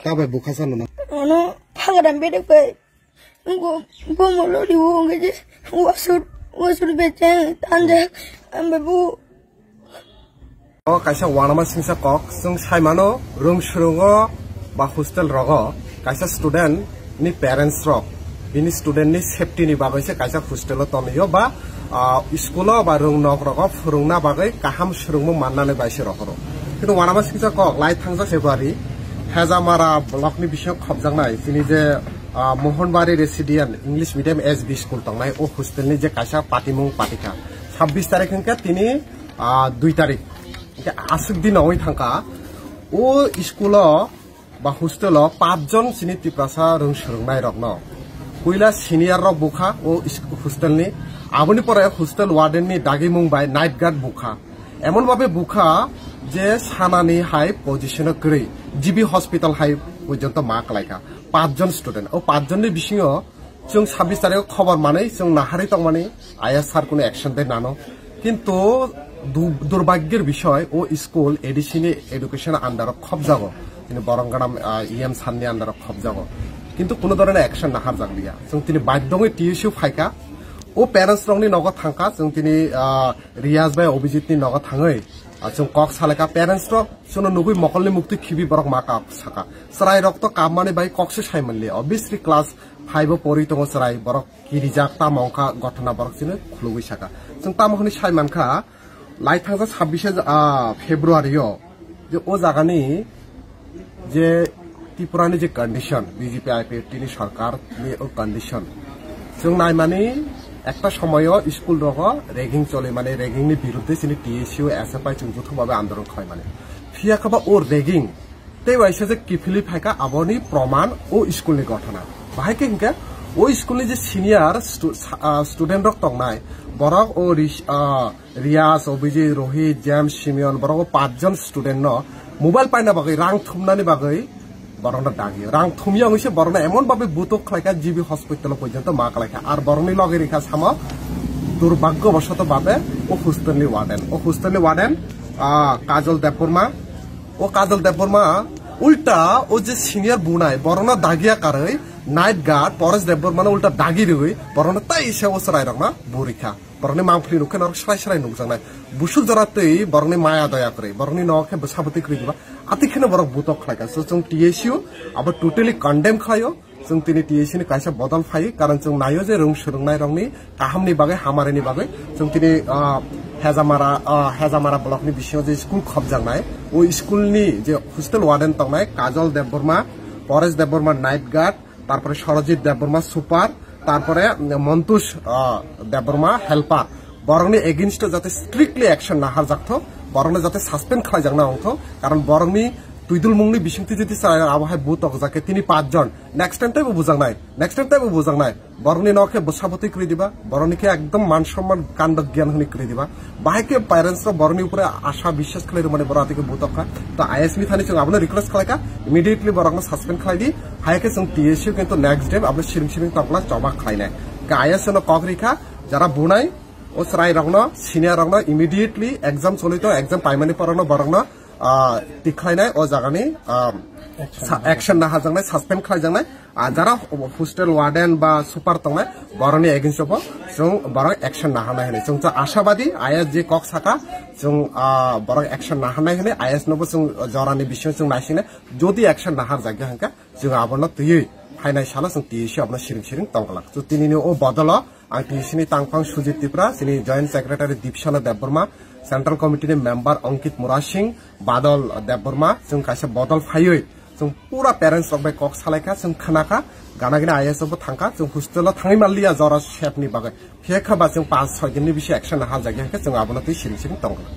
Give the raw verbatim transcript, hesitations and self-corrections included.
Kabai bukha sa nuna. Ono phagra bedek bai. Go go molo di wo nge je. Wasur wasur beche tanja. Ambe bu. O kaisa wanama singsa kok, chwng saimano room swrwngo ba hostel rogo kaisa student ni parents rok bini student ni safety ni bagwi se kaisa hostel o tonio ba, ah, school o ba rung nok rogo phwrwngna bagwi kaham swrwngmung mannani bai se rohoro. Kintu wanama singsa kok lai thangjak February Hejamara block ni bisingo khopjaknai chini je, ah, Mohanbari Resident English Medium S B school tongnai o hostel ni je kaisa patimung patikha sabbish tarik hwnkhe tini ah, dui tarik. Hwnkhe aswk din wngwi thangkha. O school o ba hostel o pachjon chini Tiprasa rwng swrwngnairokno puila senior rok bukha o is-, hostel ni. Aboni pore hostel warden ni dagimung bai night guard bukha. Emon babe bukha je sanani hai position o kwrwi G B hospital hai porjonto ma kwlaikha. Pachjon student. O pachjon ni bisingo chwng sabbish tarikh khobor manwi chwng naharwi tongmani aya sir kuno action de nano. Kintu du-, durbagyor bishoy o school A D C ni education under o khobjago. Tini Borongana, ah, E M sir ni under o khobjago. Kintu kuno dhoroner action naharjak liya. Chwng tini baidhongwi T S U phaikha. O parents rokni nogo thangkha. Chwng tini, ah, Riyaz bai Abhijit ni nogo thangwi, ah, chwng kok salaka parents rok chwngno nugwi mokolni mukti khibi borok ma kok saka. Chwrai rok to kammani bai kok se sai manli. Obviously class five o pori tongo chwrai, borok kirijak tamo wngkha ghotona borok chini khulugwi saka. Chwng tamo hwnwi sai mankha, lai thangjak sabbish, ah, February o je o jagani je Tripura ni je condition, B J P I P F T ni sarkar ni o condition chwng naimani ekta somoyo school rogo ragging choli mani, ragging ni birudde chini T S U S F I chwng juthok babe andolon khlai mani. Phiya khe ba o ragging tei waisa je kiphilwi phaikha aboni proman o school ni ghotona. Bahai khe hinkhe o school ni je senior stu-, sa-, ah, student rok tongnai, borok o ris-, ah, Riyaz, Abhijit, Rohit, James, Simeon, borok o pachjon student no mobile paina bagwi, rang thumnani bagwi borokno dagi. Rang thumya wngwi se borokno emon babe butok khlaikha, G B hospital o porjonto ma khlaikha. Ar borokni loge rikha samo durbagyo bosoto babe o hostel ni warden. O hostel ni warden, ah, Kajol Debbarma. O Kajol Debbarma ulta o je senior bunai borokno dagiya karwi night guard Paresh Debbarma no ulta dagi riwi borokno tai se o chwrai rokno burikha. Borokni mangpili nukhe norok srai srai nukjaknai. Busuk jora twi borokni maya doya kwrwi, borokni nok khe bwsa bwtwi kwrwi diba. Ati kheno borok butok khlaikha. So chwng T S U abo totally condemn khlaio. Chwng tini T S U ni kaisa bodol phai, karon chwng naio je rwng swrwngnairokni kahamni bagwi, hamarini bagwi. Chwng tini, ah, Hejamara, ah, Hejamara block ni bisingo je school khopjaknai, o school ni je hostel warden tongnai Kajol Debbarma, Paresh Debbarma night guard, tarpore Sorojit Debbarma super, tarpore Montosh, ah, Debbarma helper. Borokni against o jate strictly action naharjakthok, borokno jate suspend khlaijakna wngthok, karon borokni twidulmungni bisingtwi jodi chwrai abo hai butok jakhe tini pachjon, next time teibo bujaknai, next time teibo bujaknai, borokni nok khe bwsa bwtwi kwrwi diba, borokni khe ekdom man somman kanda gyan hwnwi kwrwi diba. Bahai khe parents rok borokni upore asha biswas khlai rwmani borok atike butok kha. To I S ni thani chwng abono request khlai kha, immediately borokno suspend khlai di. Hai khe chwng T S U kintu next day abono siring siring tongkla choba khlainai. Khe I S no kok ri kha, jara bunai o chwrai rokno, senior rokno immediately exam choli to, exam paimani porano borokno, ah, tikhlainai o jagani, ah, action naharjaknai, suspend khlaijaknai. Ah, jara hostel warden ba super tongnai, borokni against o bo chwng borok action naharnai hwnwi. Chwng to ashabadi, I S je kok saka, chwng, ah, borok action naharnai hwnwi, I S no bo chwng jorani bisingo chwng naisingnai. Jodi action naharjakya hwnkha, chwng abono twiwi phainai salo chwng T S U abono siring siring tongglak. So tinini o bodolo ang T S U ni tangphang Sujit Tripura, chini Joint Secretary Dipsana Debbarma, Central Committee ni member Ankit Murasing, Badal Debbarma, chwng kaisa bodol phaiwi chwng pura parents rok bai kok salaikha, chwng khnakha, gana gini I S o bo thangkha, chwng hostel o thangwi manliya jora sep ni bagwi. Phiya kha ba chwng panch soi din ni bisi action naharjakya hwnkhe chwng abono twi siring siring tongglak.